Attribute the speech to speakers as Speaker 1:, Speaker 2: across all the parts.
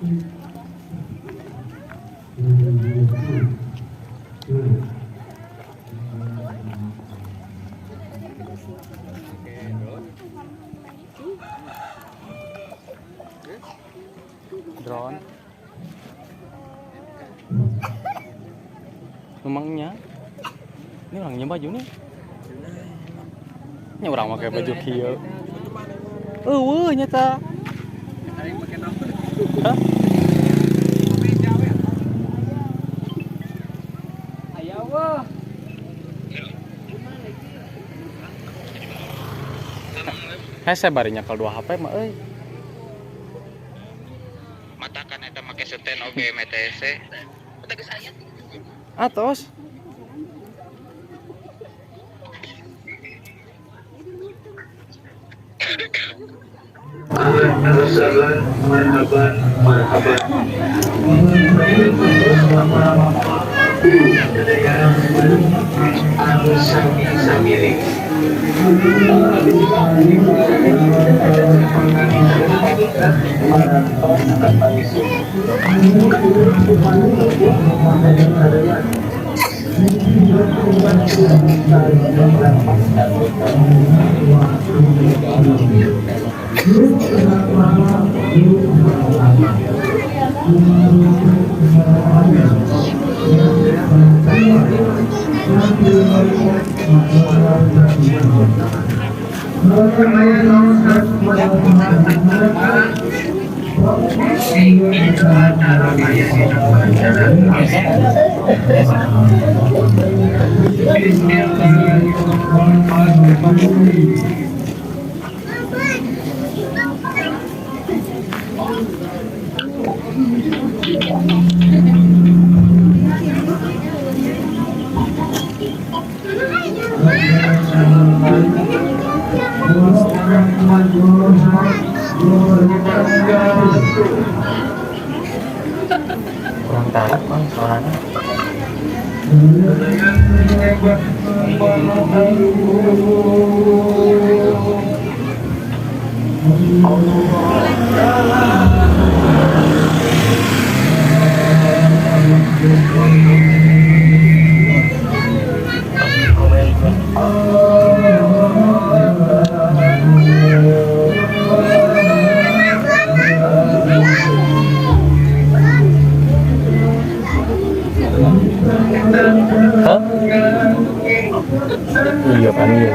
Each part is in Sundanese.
Speaker 1: Drone. Memangnya ini orangnya baju nih. Ini orang pakai baju kieu. Eueuh nyata. Hah? Hese bari nyekel dua HP mah euy.
Speaker 2: Matakan eta make seten oge MTC.
Speaker 1: Atos.
Speaker 3: Marhaban, marhaban, marhaban. Anu sami-sami.
Speaker 1: Kurang tarik bang suaranya. Hah? Iya kan iya.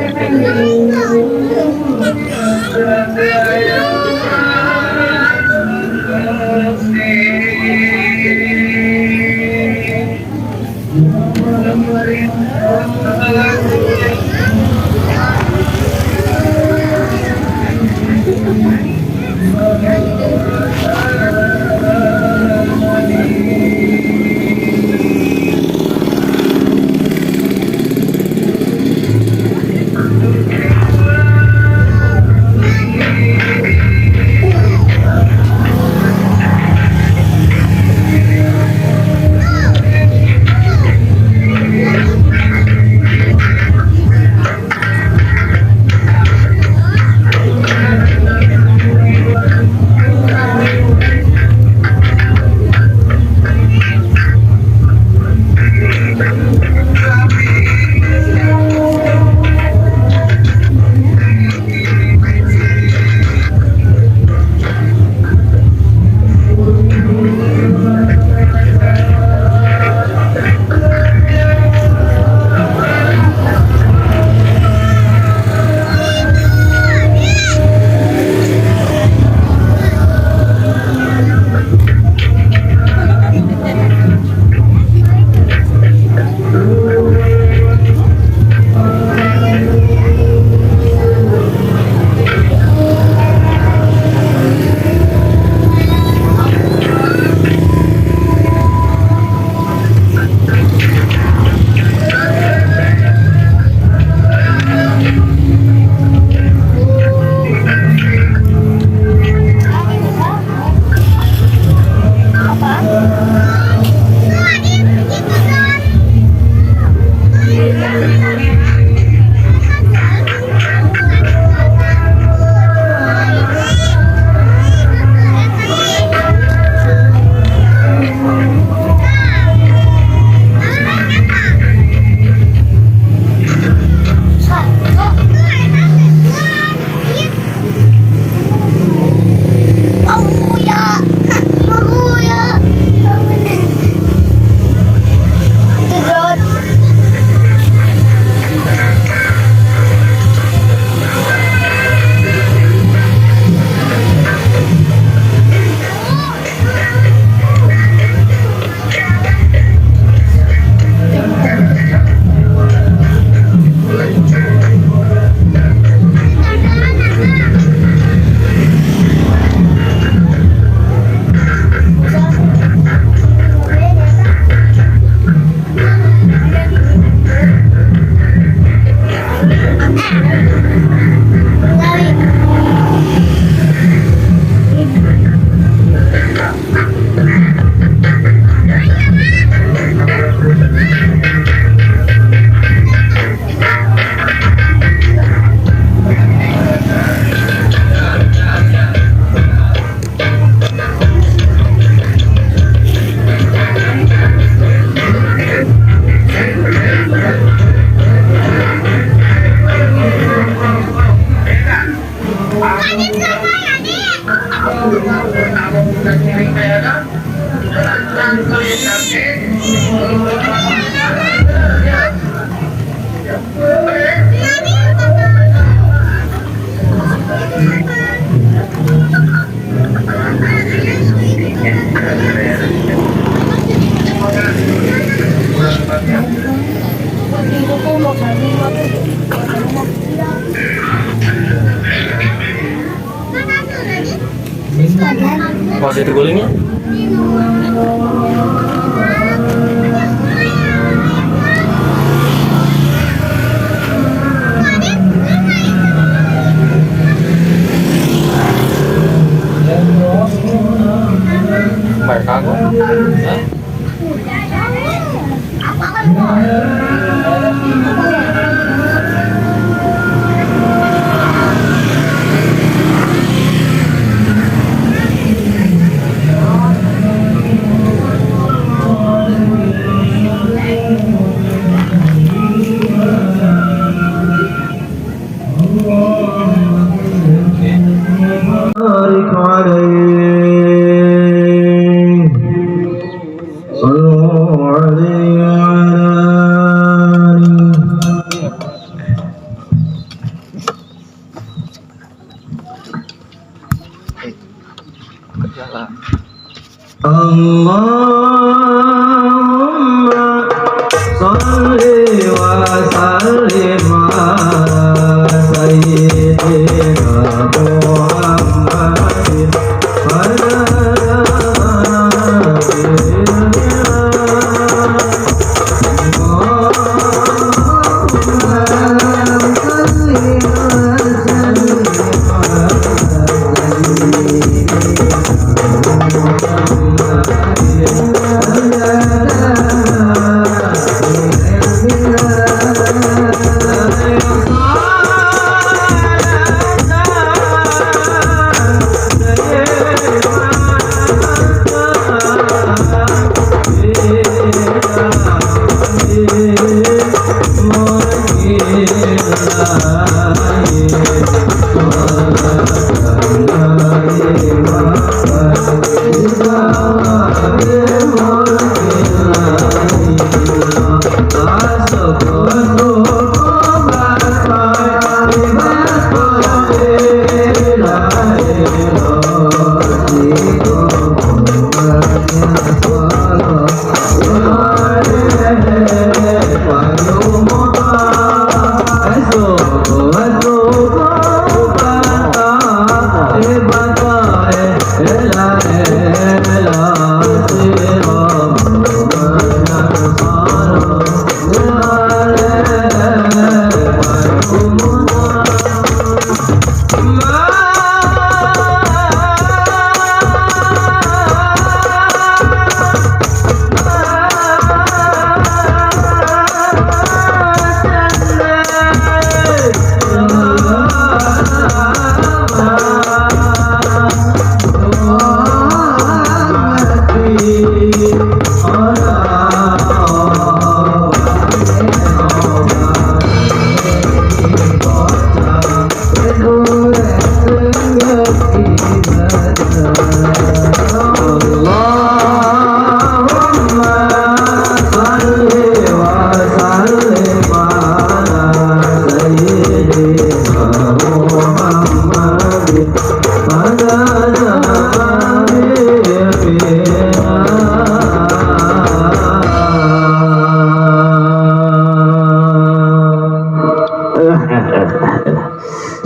Speaker 1: Masih digulingnya? Mereka kok.
Speaker 3: بارك عليه صلوا عليه وعلى آله. اللهم صل وسلم على سيدنا محمد وعلى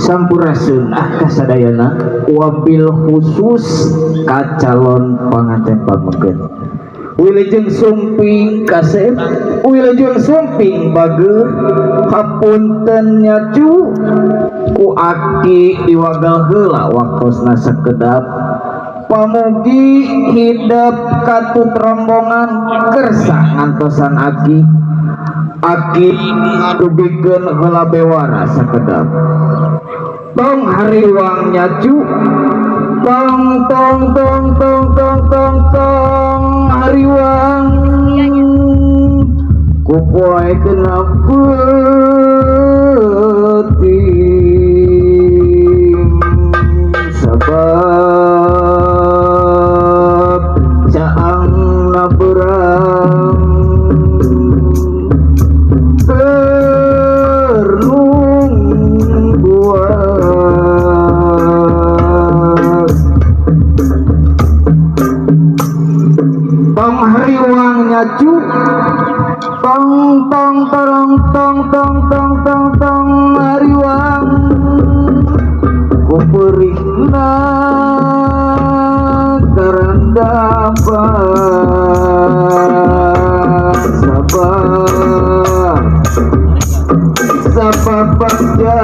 Speaker 3: Sampurasun kasadayana wabil khusus ka calon panganten pameget. Wilujeng sumping kasep, wilujeng sumping bageur, hapunten nyacu ku aki diwagal heula waktosna sakedap. Pamugi hidep katut rombongan kersa ngantosan aki. Aki dugikeun heula bewara sakedap. Tong hariwang nyacu, tong tong tong tong tong tong tong hariwang, kupoe kena peuting sabab caangna berang tong hariwang nyacu, tong tong tong tong tong tong tong tong tong hariwang ku peurihna karandapan sabar sapapakja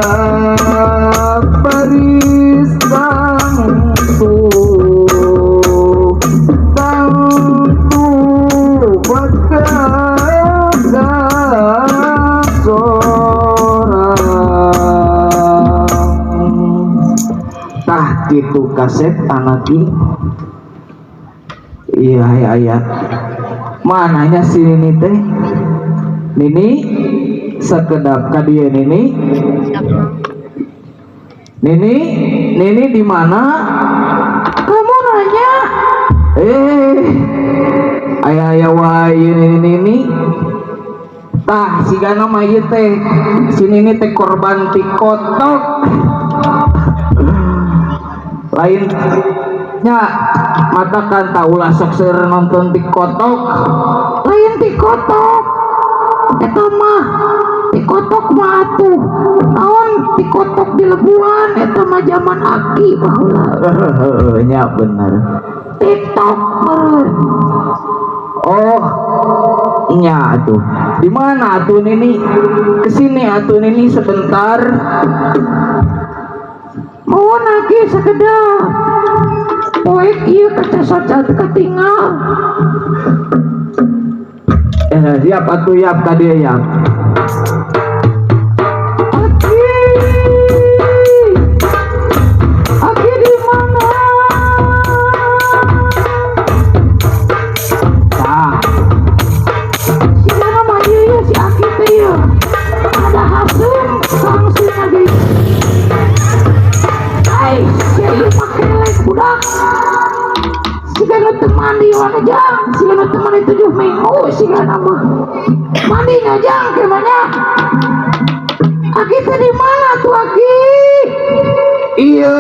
Speaker 3: baris tangtu tangtu bakal sorang. Tah kitu kasep anaki. Iya iya iya. Mananya si Nini teh? Nini sekedap ka dieu Nini. Nini, Nini di mana? Kamu nanya. Aya aya wae Nini Nini. Tah sigana mah ieu teh si Nini teh korban tikotok. Lain nya mata kan taulah sok seueur nonton tikotok. Lain tikotok. Eta mah tikotok mah atuh. Naon tikotok di lebuan eta mah zaman aki baheula. Nya bener. TikTok meureun. Oh, nya atuh. Di mana atuh Nini? Kesini atuh Nini sebentar. Mau nagih sekedar. Poek ieu kaca soca teu katingal. Siap atuh yap ka dieu yap. Aki. Aki di mana? Tah. Si mana mah ieu ya si Aki teh ieu. Ada haseum langsung lagi. Ai, si ieu mah kelek budak. Siga nu teu mandi wae jang, siga nu teu mandi 7 minggu siga mah. Mandi nya jang ke mana? Aki teh di mana tuh Aki? Iya,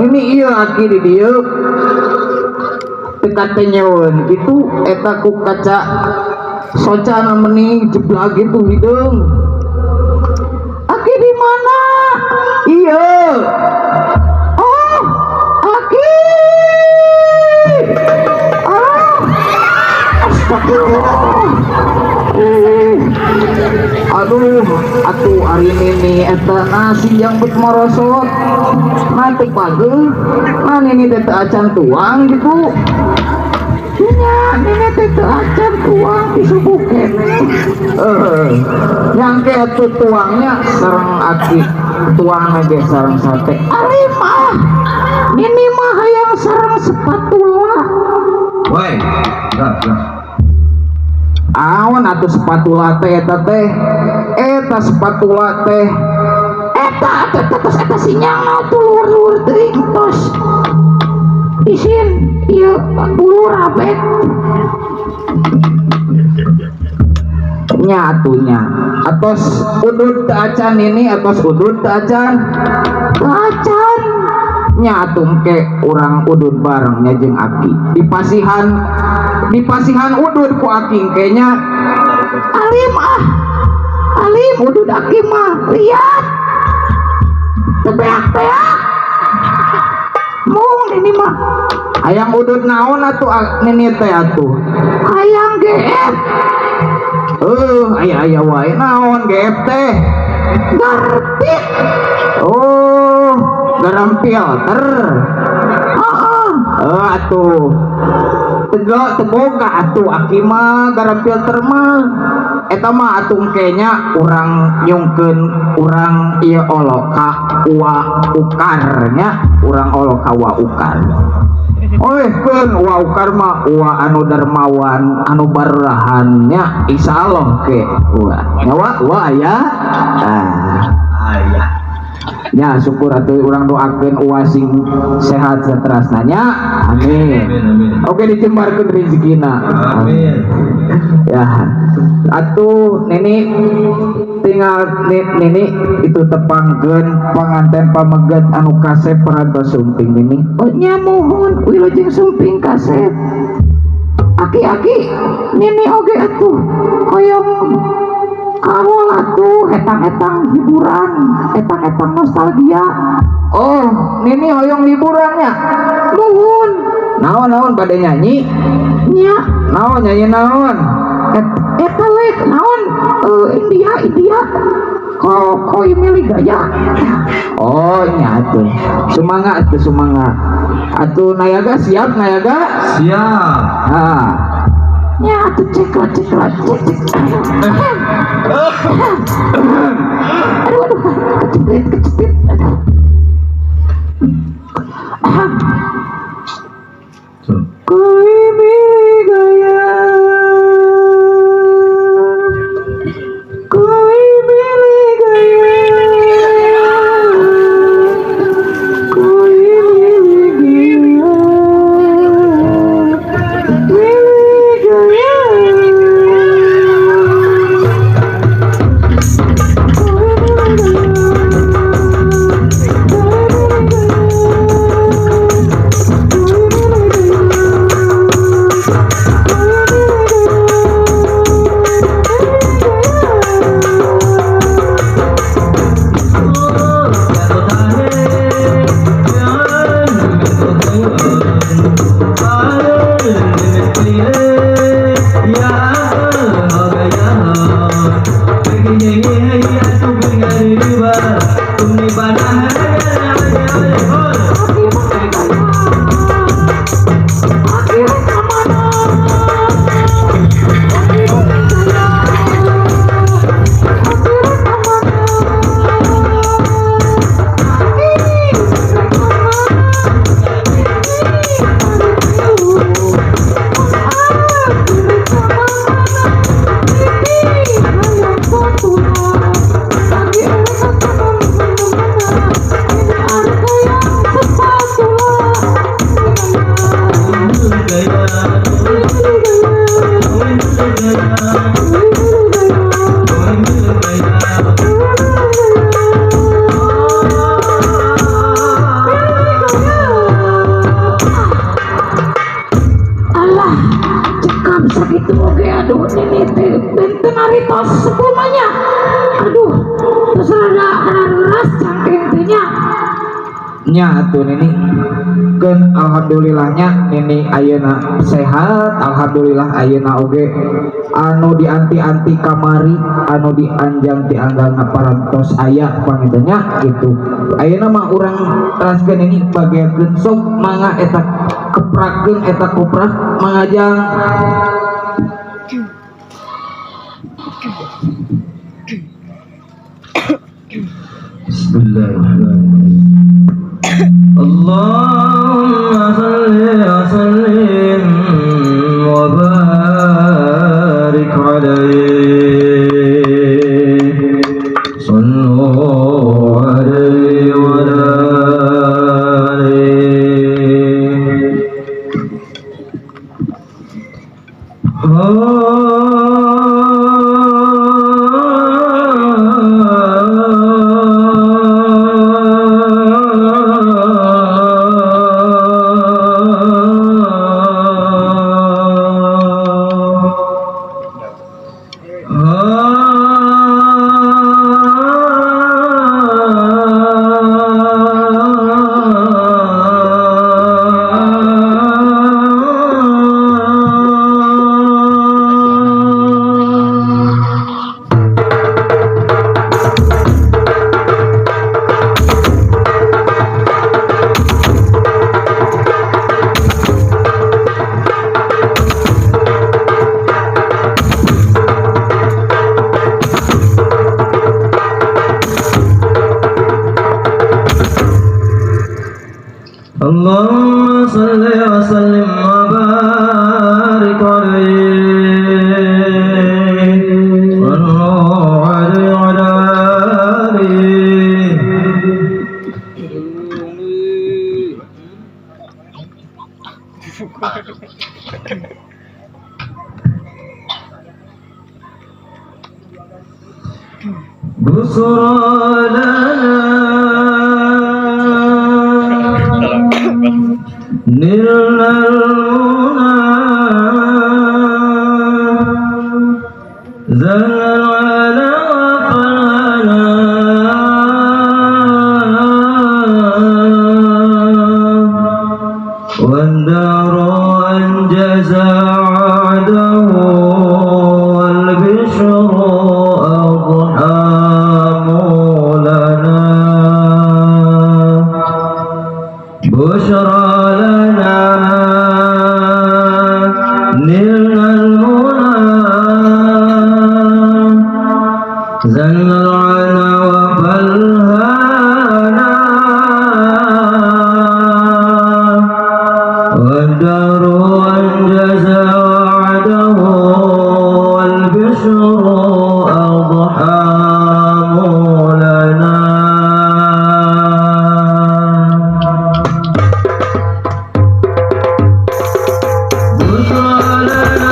Speaker 3: ini iya Aki di dieu. Teu katenyeun kitu eta ku kaca socana meni jeblak gitu hideung. Aki di mana? Iya. Oh, Aki. Ah. Astagfirullah. Aduh, atuh ari Nini eta nasi yang bet morosot. Nah teu pageuh. Nah Nini teh teu acan tuang gitu. Nya Nini teh teu acan tuang di subuh keneh. Nyangke atuh tuangnya sareng aki tuang ge sareng sate. Ari mah Nini mah hayang sareng spatula.
Speaker 4: Woi, gas gas.
Speaker 3: Awan atuh spatula teh eta teh. Eta spatula teh. Eta atuh tos eta sinyalna tuh luhur-luhur teuing tos. Isin ieu bulu rabet. Nya atuh nya. Atos udud teu acan ini atos udud teu acan. Teu acan. Nya atuh engke urang udud bareng nya jeung Aki. Dipasihan udud ku Aki engke nya. Alim ah. Alim udud Aki mah lihat. Teu beak-beak. Mung ini mah hayang udud naon atuh Nini teh atuh. Hayang GF. Aya-aya wae naon GF teh? Garpit. Oh, garam filter. Heeh. Atuh. Tegak teboga atuh Aki mah garam filter mah. Eta mah atuh engke nya urang nyungkeun urang ieu olo ka ua ukar nya, urang olo ka ua ukar. Oeh keun ua ukar mah ua anu dermawan anu barurahan nya insyaallah ke ua. Nyawa ua aya? Ah.
Speaker 4: Aya.
Speaker 3: Nya syukur atuh urang doakeun ua sing sehat saterasna nya. Amin.
Speaker 4: Amin amin.
Speaker 3: Oke dijembarkeun rezekina.
Speaker 4: Amin.
Speaker 3: Ya. Atuh Nini tinggal Nini itu tepangkeun panganten pameget anu kasep parantos sumping Nini. Oh nya muhun wilujeng sumping kasep. Aki-aki Nini oge atuh hoyong Kamu tuh etang-etang hiburan, etang-etang nostalgia.
Speaker 4: Oh, Nini hoyong hiburannya.
Speaker 3: Nuhun.
Speaker 4: Naon-naon pada nyanyi?
Speaker 3: Nya.
Speaker 4: Naon nyanyi naon?
Speaker 3: Eta we naon? India, India. Koi milih gaya.
Speaker 4: Oh, nya atuh. Semangat atuh, semangat. Atuh Nayaga siap Nayaga?
Speaker 5: Siap.
Speaker 4: Ah.
Speaker 3: Ya, atuh cek lah, cek lah, cek, cek. Aduh, aduh, kecepit, kecepit. Aduh. Koi milih gaya. Koi milih gaya. Koi milih gaya. Milih gaya. Koi milih gaya. Alah, cekam sakitu oge aduh nini teh benten aritos sepumanya. Aduh, terus rada hareras cangkeng teh nya.
Speaker 4: Nya atuh Nini. Keun alhamdulillahnya Nini ayeuna sehat, alhamdulillah ayeuna oge anu dianti-anti kamari, anu dianjang tianggalna parantos aya panginten nya gitu. Ayeuna mah urang teraskeun ini bagiakeun sok mangga eta keprakeun eta koprak mangajang.
Speaker 5: Bismillahirrahmanirrahim. Allahumma salli wa sallim wa barik alaihi. Sallu alaihi wa ala alihi. Allahumma salli wa sallim wa barik alaihi. Sallu alaihi wa ala alihi. Busra lana نلنا المنى زل العلا العنا وفالهنا والدار أنجز وعده والبشر أضحى لنا. بشرى لنا.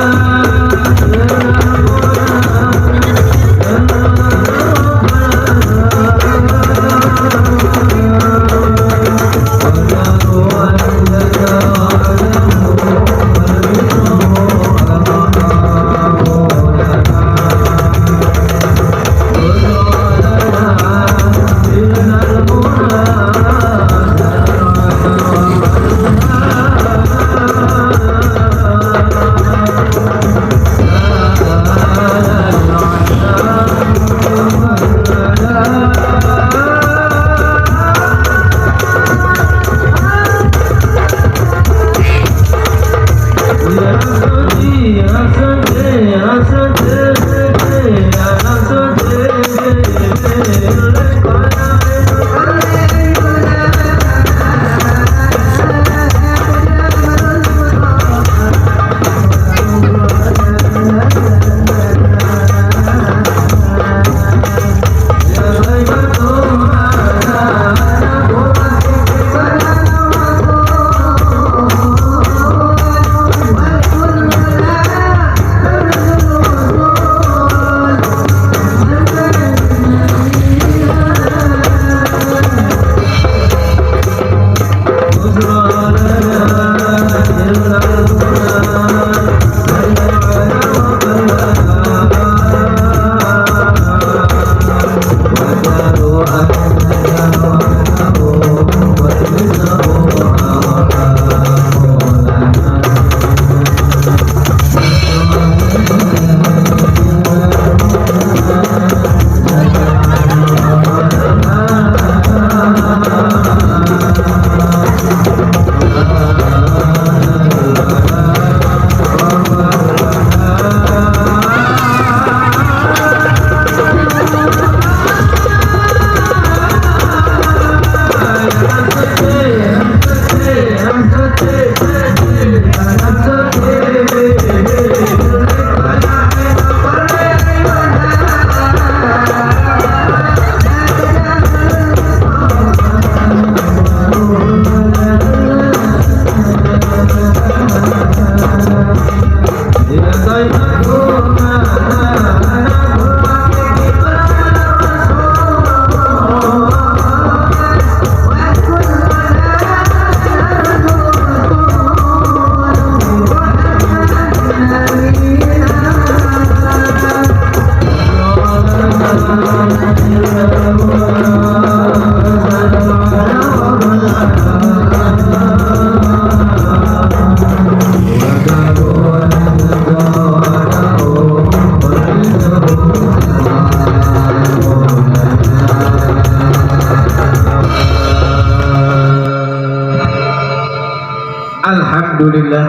Speaker 4: Alhamdulillah.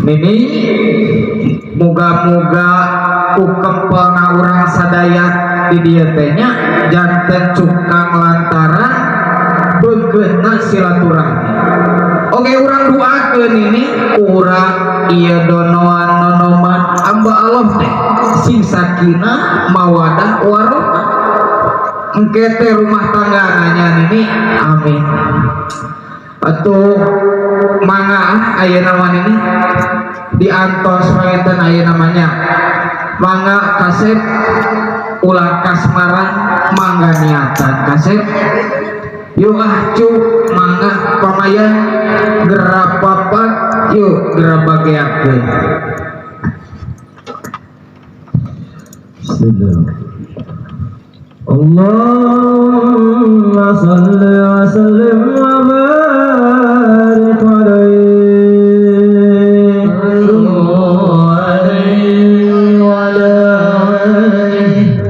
Speaker 4: Nini moga-moga ku kempelna urang sadaya di dieu teh nya janten cukang lantaran beungeutna silaturahmi. Oke, urang doakeun ini urang ieu donoan nonoman amba Allah teh sing sakinah mawadah warohmah. Engke teh rumah tangga nanya nini, amin. Atuh mangga ayeuna mah nini diantos panginten ayeuna mah nya. Mangga kasep ulah kasmaran, mangga niatan kasep. Yuk ah cuk mangga pamayan gerak papat yuk gerak bageakeun.
Speaker 5: Allahumma salli wa sallim wa barik alaihi wa ala alihi.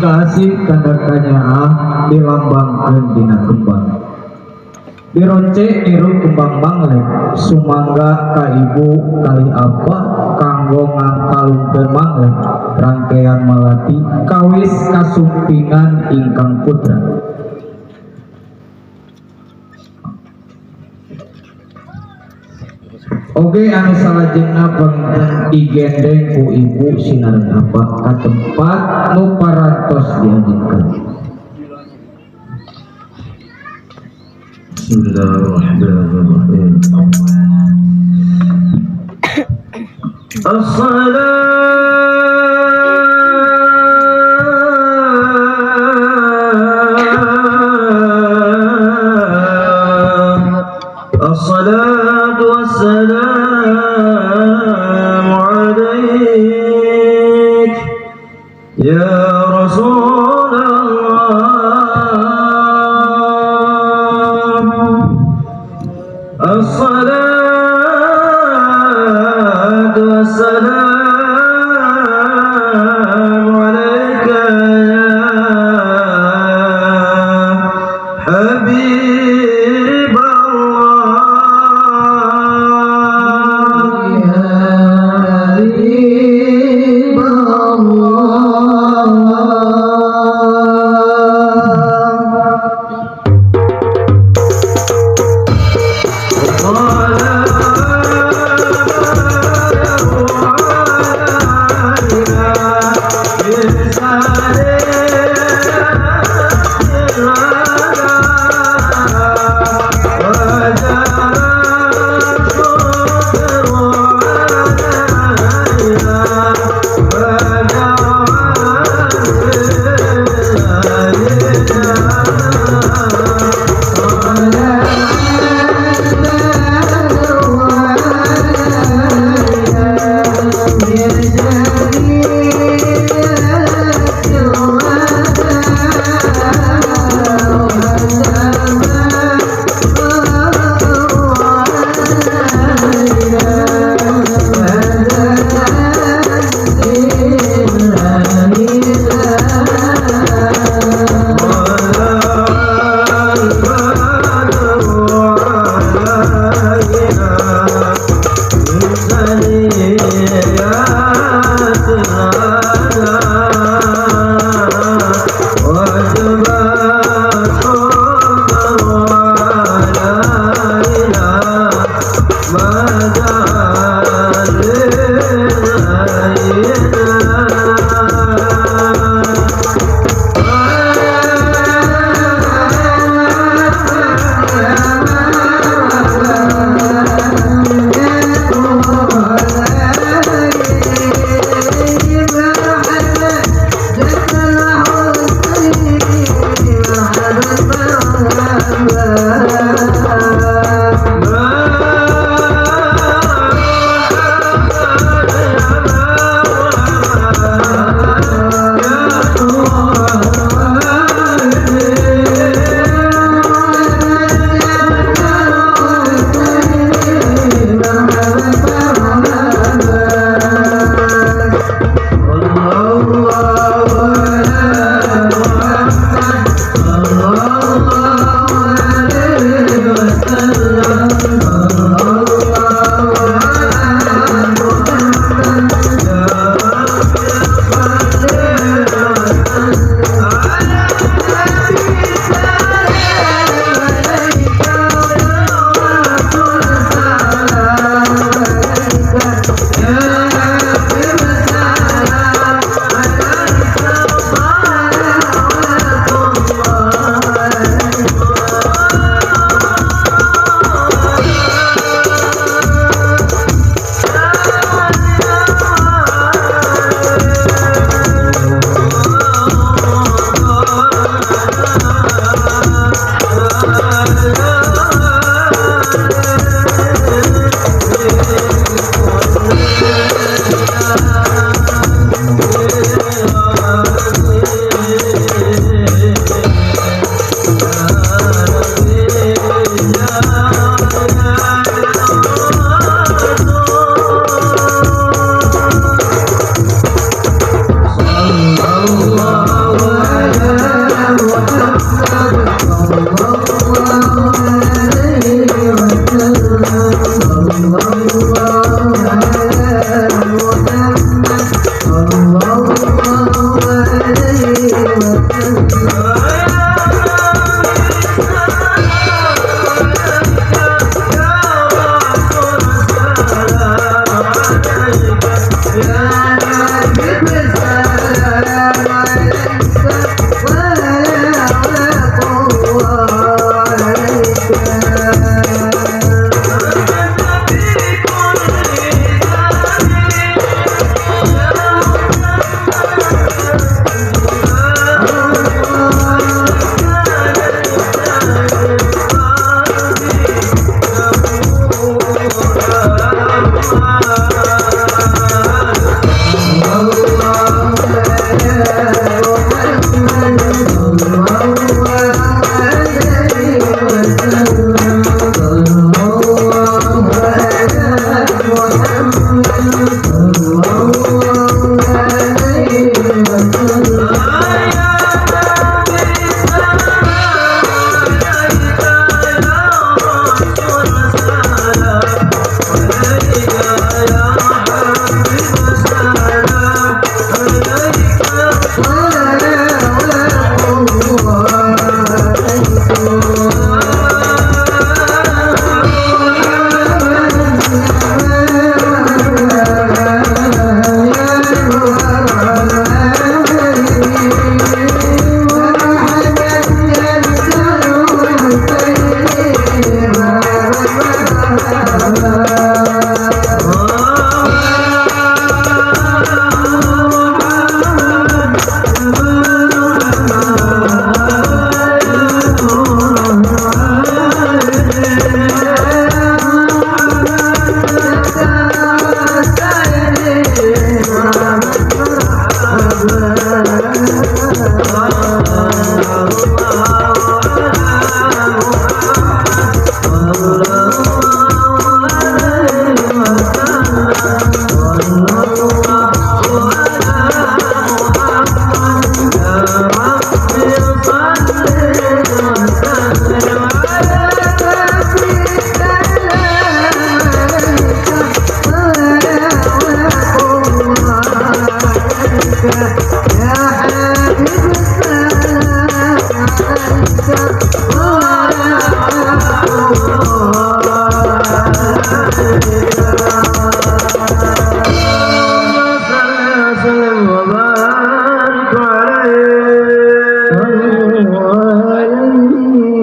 Speaker 4: Kasih tanda kanyaah dilambangkeun dina kembang. Dironce niru kembang manglek sumangga ka ibu kali apa kanggo ngangkalungkeun manglek rangkaian malati kawis kasumpingan ingkang putra. Oge anu salajengna panginten digendeng ku ibu sinareng apa ka tempat nu parantos dianjingkeun.
Speaker 5: Bismillahirrahmanirrahim. Assalatu wassalamu alaik ya Rasulullah. Assalatu wassalamu alaika ya Habib Allah.
Speaker 4: Ya Habib Allah.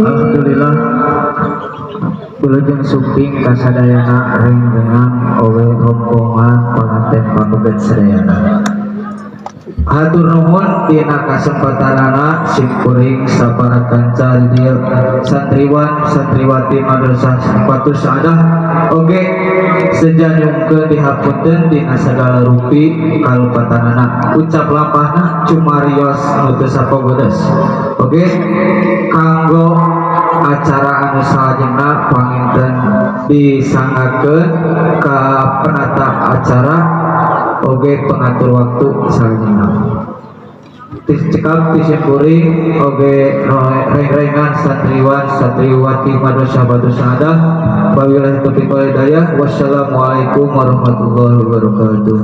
Speaker 4: Alhamdulillah wilujeng sumping kasadayana rengrengan oge rombongan panganten pameget sadayana. Hatur nuhun dina kasempatanana simkuring sapara kanca di dieu santriwan santriwati Madrasah Fathus Saadah oge seja nyungkeun dihapunten dina sagala rupi kalupatanana ucap lapahna cumarios nu teu sapogodes. Oge kanggo acara anu salajengna panginten disanggakeun ka penata acara oge pengatur waktu salajengna. Cekap disimkuring oge reng-rengan santriwan santriwati Madrasah Fathus Saadah. Wabillahi taufiq wal hidayah. Wassalamualaikum warahmatullahi wabarakatuh.